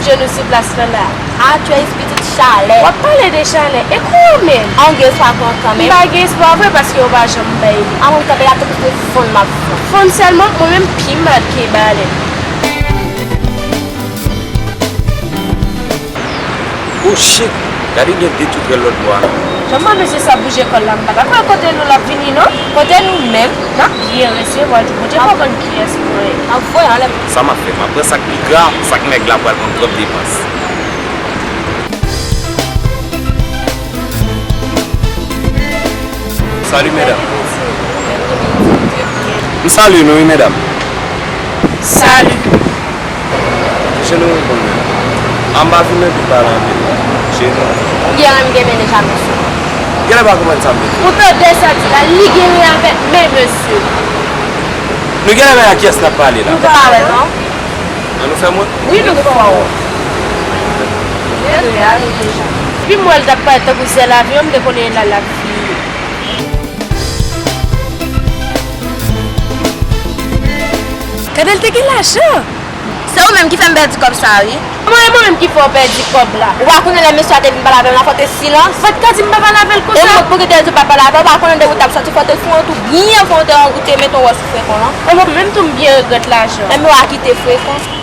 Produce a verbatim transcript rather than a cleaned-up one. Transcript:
Jenou sou plas lan la. Atyèz pitit chalè. W ap pale de chalè. E kou w menm? An gen espwa pou mwen kanmenm. M pa gen espwa vre paske yo pa janm bay li. An mwen kanpe la tankou se fonn m ap fonn. Fonn sèlman, mwen menm pi mal ke balèn. Oh shit! Gade gen de toutwèl lòt bò a. Jan m wè mesye sa bouje kò l la, m pa ta kwè kote nou l ap vini non. Kote nou menm? N ap byen resevwa l tou. Bondye pa konn kiyès mwen. N ap voye anlè. Sa m ap fè? M ap pran sa k pi gra, sa k nèg la pral pran twòp depans. Salut medam. M salye nou wi medam. Salut. Jenou reponn mwen. An m pa vin nan bit pale anpil. Jenou. Ou byen renmen gen men deja mesye. Genlè pa konprann sa m vle di. Ou tande sa di la, li gen men avèk men mesye. Nou genlè wè a kiyès n ap pale la. Nou pa wè non. An nou fè mwen? Wi nou fè w. Depi m wè l t ap parèt tankou zèl avyon, m te konnen e la l ap fini. Gade l te gen lajan! Se ou menm ki fè m pèdi kòb sa wi. Kòman e mwen menm ki fè w pèdi kòb la? Ou pa konnen lè mesye a te vin pale avè m la, fò w te silans. Fò w t ka di m pa pale avè l konsa. E mwen pou ki te di w pa pale avè l, ou pa konnen depi w t ap sòti, fò w te fè yon tou byen, fò w te, ou te mete yon wòch sou frekan an. E mwen menm tou m byen regrèt lajan. Enben w a kite frekan.